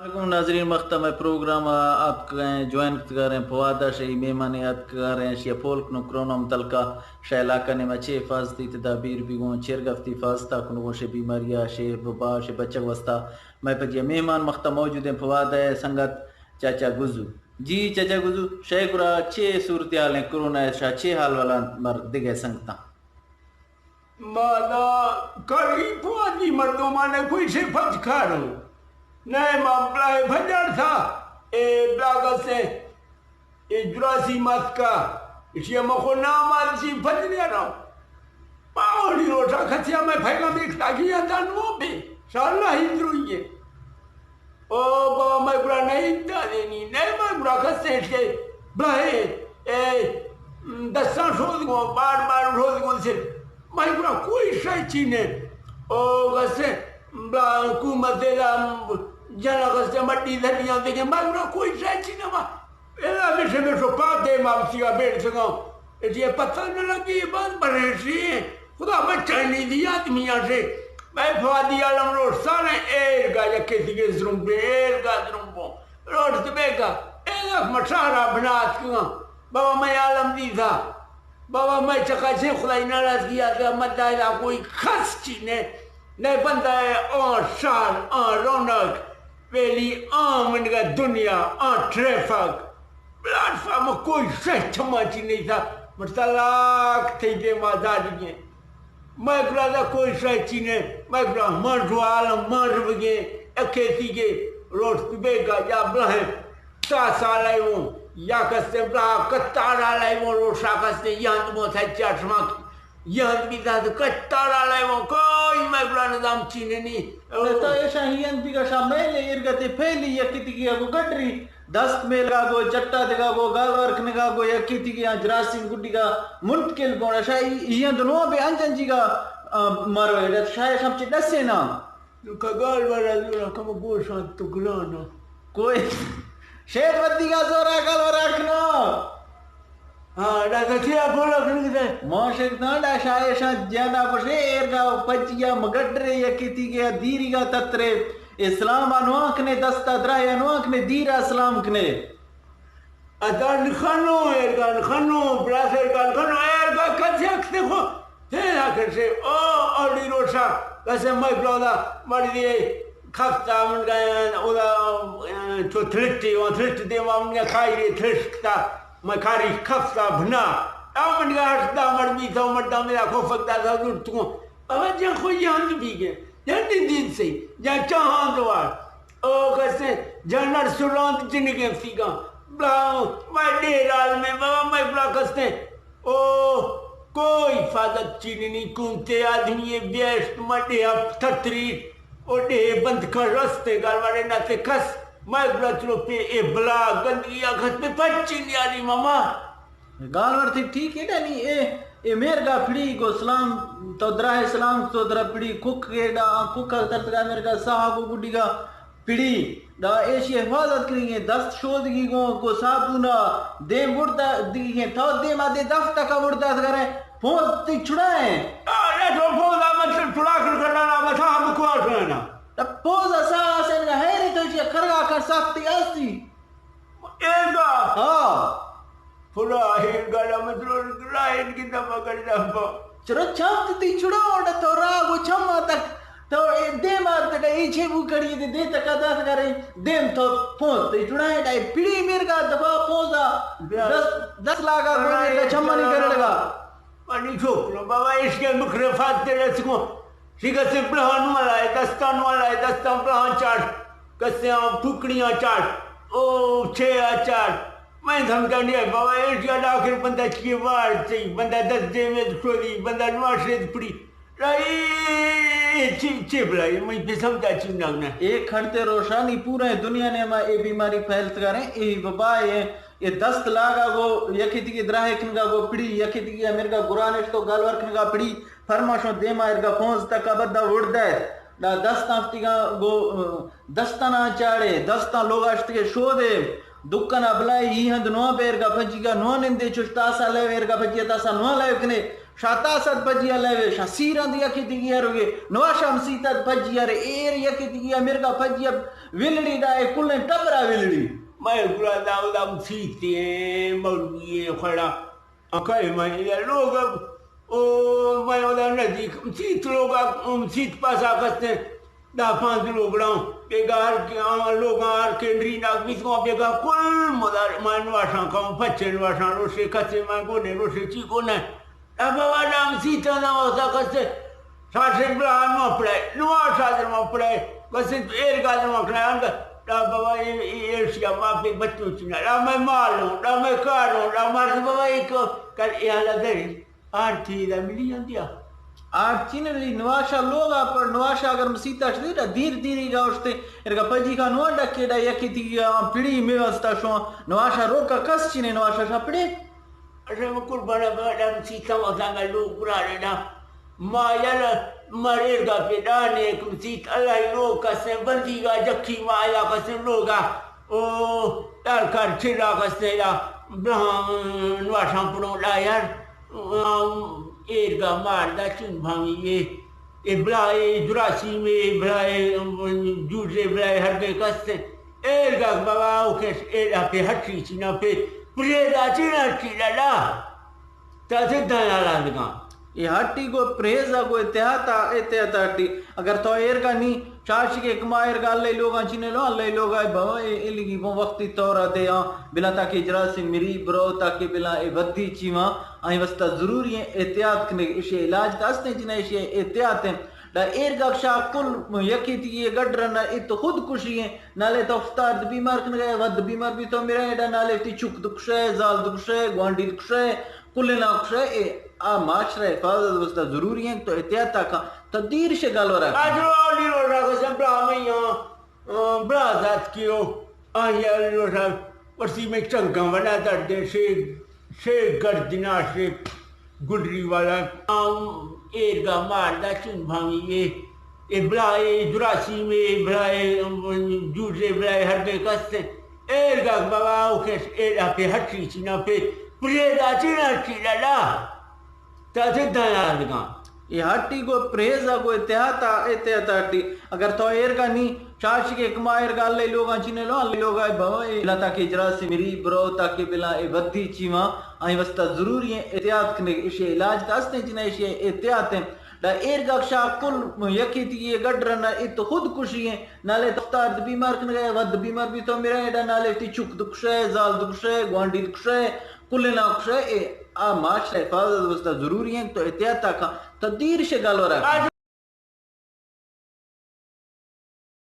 السلام علیکم ناظرین، مختا مئے پروگرام ءَ اتکگیں، جوائن کتگاریں، پواد ءَ شہ ای مہمانے اتکگاریں، شہ پول کنوں کرونا متعلقہ شہ علاقہ نیمہ چے حفاظتی تدابیر بیگوں، چیر گفتی حفاظت ءَ کنگوں، شہ بیماری ءَ، شہ وبا، شہ بچگ واسطہ مئے پجیا مہمان مختا موجود ہیں، پواد ءِ سنگت چاچا گزو۔ جی چاچا گزو، شہ گرا چے صورتحال ہیں کرونا ءِ، شہ چے حال والا مر دگہ سنگتاں؟ ما دا کاری پوادی مردماں نہ کوئی سے پچ کارو۔ نہ ما بلائے بھجار تھا۔ اے بلاگ سے، اے جراسی ماتکا، اسی ہم خو نام آل سی پچ نہیں آنا۔ ما اوڑی روٹا کھتیا میں پھیلا دیکھتا کہ یا دانو پہ۔ شاء اللہ ہی دروئی ہے۔ او بابا، مئے گڑا نہ انت دینی، نہ مئے گڑا کسے کہ بلائے، اے، دستاں شود گوں، بار بار شود گوں سر۔ مئے گڑا کوئی شے چی نہ۔ او کسے بلا حکومت دے دا جنا کسے مٹی دھلیاں دے کے، مئے گڑا کوئی شے چی نہ۔ ادا بشے بشو پاتے ما بسیگا بیڑ سگاں۔ اے پتہ نہ لگی، بس بریشی۔ خدا بچائینی دی آدمی آشے۔ مئے پوادی عالم روش سارے ایر گا یکے دیگے زرمبے، ایر گا زرمبو۔ روش تو بیگا، اے لکھ مشارا بنات کنا۔ بابا مئے عالم دی تھا۔ بابا مئے چکا سے خدای ناراضگی آتا، مدائے دا کوئی خاص چی نے۔ نئے بندہ ہے، آن شہر، آن رونق۔ ویلی آ منگا دنیا، آ ٹریفک، پلیٹ فارم کوئی شے چما چی نہیں تھا۔ مرتا لاکھ تھی دے ما دادی گے۔ مئے گلا دا کوئی شے چی نے، مئے گلا مانڈو عالم مانڈ بگے، اکے تی گے، روٹ بیگا یا بلہیں، تا سالے ہوں، یا کسے بلا کتارا لے ہوں، روشا کسے یاند مو تھا چشمک۔ یہند بیتا تو کٹارا لیوان، کوئی مئے گڑا نظام چیننی۔ تو ایشاں ہی ہند بیگا شاہ میل ایرگتے پھیلی یکی تیگی گو گڈری، دست میلگا گو، چٹا دگا گو، گالوار کنگا گو، یکی تیگی آں جراسین گڈیگا منتقل بونا۔ شاہ ہی ہند نوا بے انج انجیگا، آ، مارو ایڈا شاہ ایشاں چی ڈسے نا۔ نوں کہ گالوار ءَ زوراں کمو گوشاں تو گران ءَ۔ کوئی شیر ودیگا زورا گالوار ءَ کنو۔ ہاں، ڈا کچے ءَ پولا کنگ دے۔ ما شیر داں ڈا شاہ ایشاں جانا گوشے ایرگا پچیا مگڈرے یکی تیگے دیریگا تترے۔ اسلام ءَ نواں کنے دستا دراہ ءَ نواں کنے دیر ءَ اسلام کنے۔ اتان خنو، ایرگان خنو، براس ایرگان خنو، ایرگا کچک تے خو، تیرا کچے، او، اوڑی روشا، کسے مئے بلودا، مردی، کھفتا من گئے، اودا، چو تھلٹی، او تھلٹ دے ما من گئے کھائی ری تھلشکتا، مئے کھاری کھفتا بھنا، او من گئے ہشتا مر بیتا، مردم میرا کھوفک دا دا دور تکو، او جن خو یاند بیگے، جن دین دین سے، جن چاہاں دوار۔ او کسے جنر سرانت جنگیں فیگاں۔ بلا، مئے ڈیر عالمیں بابا، مئے بلا کستے۔ او کوئی حفاظت چینی نہیں، کونتے آدمی بیشت، مئے ڈے اپ تتری، او ڈے بند کر رستے، گالوارے نہ تے کس، مئے بلا چلو پہ اے بلا گندگی آ کس پہ پچی نیاری ماما۔ گالوار تئی ٹھیک ہے نا نی، اے، اے میرگا پھڑی گو سلام، تو درا ہے سلام، تو درا پھڑی کک گے ڈا، آ کک ترتگا میرگا ساہ گو گڈیگا پھڑی، ڈا ایشی حفاظت کریگے، دست شودگی گو، گو صابونا، دیم بڑدا دیگے، تو دیم آ دے دفت تکا بڑدا کرے، پوز تی چھڑائے۔ ارے تو پوز آ مت چھڑا کر کرنا، مت ہم کو آٹھنا۔ پوز اسا آسن گا ہے رے تو جی کرگا کر سختی آستی۔ ایرگا۔ ہاں۔ پھلا ایرگا لا مطلب راہ ان کی دفعہ کر دفعہ۔ چرا چم تو تی چڑا اوڑا تو راہ گو چم تک تو اے دیم آ تک اے چھ بو کڑی دے دے تک داس کرے دیم تو پوز تے چڑا ہے ڈائی پیڑی میرگا دفعہ پوزا بیا۔ دس، دس لاگا گو میرگا چمانی کرڑگا۔ منی چھوکرو بابا، ایشی ءَ مکرفات تے رسکو۔ شی کسے بلہان والا ہے، دستان والا ہے، دستان بلہان چاٹ، کسے آں پھکڑیاں چاٹ، او چھ آ چاٹ۔ میں سمجھا نہیں ہے بابا، ایشی ءَ آخر بندہ چی وار چی، بندہ دست دے میں چھوڑی، بندہ نواش رے پڑی۔ اے چی، چی بلائی، میں پہ سمجھا چی نہ نہ۔ ایک کھڑتے روشانی پورے دنیا نے ہما اے بیماری پھیلت کریں، اے وبا ہے۔ اے دست لاگا گو یکے دگے دراہ کنگا گو پڑی، یکے دگے ءَ مرگا گرانشت و گالوار کنگا پڑی، پرماشوں دیما ارگا پونز تک ابدا وڑ دئے۔ دا دستاں فتیگا گو، دستانا چاڑے، دستاں لوگا شتگے شودے، دکنا بلائی ای ہند نواں بیرگا پجیگا نواں نندے چش تاسا لیو ارگا پجیا تاسا نواں لیو کنے۔ شاہ تاس ات پجی ءَ لیوے، شاہ سیر انت یکے دگی ءَ روگے، نواشا مسیت ات پجی ءَ رے، ایر یکے دگی ءَ مرگا پجی ءَ ولڑی دا اے کلیں ٹبرا ولڑی۔ مئے گڑا دا اودا مسیت ایں، مولوی ایں، خڑا۔ کئے مئے لوگ، او مئے اودا نزیک مسیت لوگا، مسیت پاسا کستیں۔ دہ پانچ لوگڑاں، بیگا ہر کے-، آ، لوگاں ہر کینڈری ناک بیت گوں، بیگا کل مدار، مئے نواشاں کم، پچے نواشاں روشے، کسے مئے گونے روشے، چی گونے۔ ڈا بابا نام سیتا نہ ہوتا کسے، شاشے بلا نو پڑے، نواشا در ما پڑے، کسے تو ایر گا در ما کڑے، ہم ڈا بابا اے، اے، اے شیا ما پہ بچوں چنا، ڈا مئے مالوں، ڈا مئے کاروں، ڈا مار بابا ایک کر اے حالا درے۔ آرتی دا ملی اندیا۔ آرتی نہ ملی، نواشا لوگا پر، نواشا اگر مسیتا شدی ڈا دیر دیری گا اشتے، ارگا پجی کا نوا ڈکے ڈا یکی تیگی آ پڑی میں واسطہ شو، نواشا روکا کس چینے نواشا شا پڑے۔ اشے میں قربان بڑا مسیتا واسطہ لوگ برا ڈا۔ ما یل مریر گا پہ ڈانے ایک مسیت اللہ لوگ کسے بندی گا جکی ما یا کسے لوگا۔ او دار کار چلا کسے یا بلان نواشاں پڑو ڈا یار۔ آ، ایرگا مار دا چون بھامی اے، اے بلائے جراثیم اے، بلائے جوجے، بلائے ہر گئے کستے۔ ایرگا بابا او کس ایرا پہ ہٹی چینا پہ پریدا چینا چینا لا۔ تا سے دانا لا دگا۔ اے ہٹی گو پریزا گو اتحاد، اتحاد ہٹی۔ اگر تو ایرگا نی چاشی کہ کما ایرگا اللہ لوگاں چینے لو، اللہ لوگا بابا اے، اے لگی بو وقتی طور دے آ، بلا تاکہ جراثیم مری برو، تاکہ بلا اے ودی چیواں۔ آئی واسطہ ضروری ایں احتیاط کنگ، ایشی علاج تا ہستیں چنا، ایشی احتیاط ایں۔ ڈا ایرگا شا کل یکی تیگی گڈ رنا، ات خود کشی ایں۔ نالے تو افطار دی بیمار کنگا، ود بیمار بی تو میرا، ایڈا نالے تی چک دکشے، زال دکشے، گوانڈی دکشے، کلنا کشے، اے آ معاشرہ حفاظت واسطہ ضروری ایں تو احتیاط تا کن، تو دیر شے گل ورا۔ آج رو لی رو را قسم برا میاں۔ آ، برازاتکی و آئی ء لوٹا ورسی میں چنکاں ونا دردیں شے، شے گردنا شے گڈری والا۔ آ، ایرگا مار دا چون بھامی اے، اے بلائے جراثیم اے، بلائے جوجے، بلائے ہر گئے کستے۔ ایرگا بابا او کس ایرا پہ ہٹی چینا پہ پریدا چینا چینا لا۔ تا سے دانا دگا۔ اے ہٹی گو پریزا گو اتحاد تا، اتحاد ہٹی۔ اگر تو ایرگا نی چاشی کہ کما ایرگا اللہ لوگاں چینے لو، اللہ لوگا بابا اے لتا کہ جراثیم مری برو تاکہ بلا اے ودی چیواں۔ آئی واسطہ ضروری ایں احتیاط کنگ، ایشی علاج تا ہستیں چنا، ایشی احتیاط ایں۔ ڈا ایرگا شا کل یکی تیگی گڈ رنا، ات خود کشی ایں۔ نالے تو افطار دی بیمار کنگا، ود بیمار بی تو میرا، ایڈا نالے تی چک دکشے، زال دکشے، گوانڈی دکشے، کلنا کشے، اے آ معاشرہ حفاظت واسطہ ضروری ایں تو احتیاط تا کن، تو دیر شے گل ورا۔ آج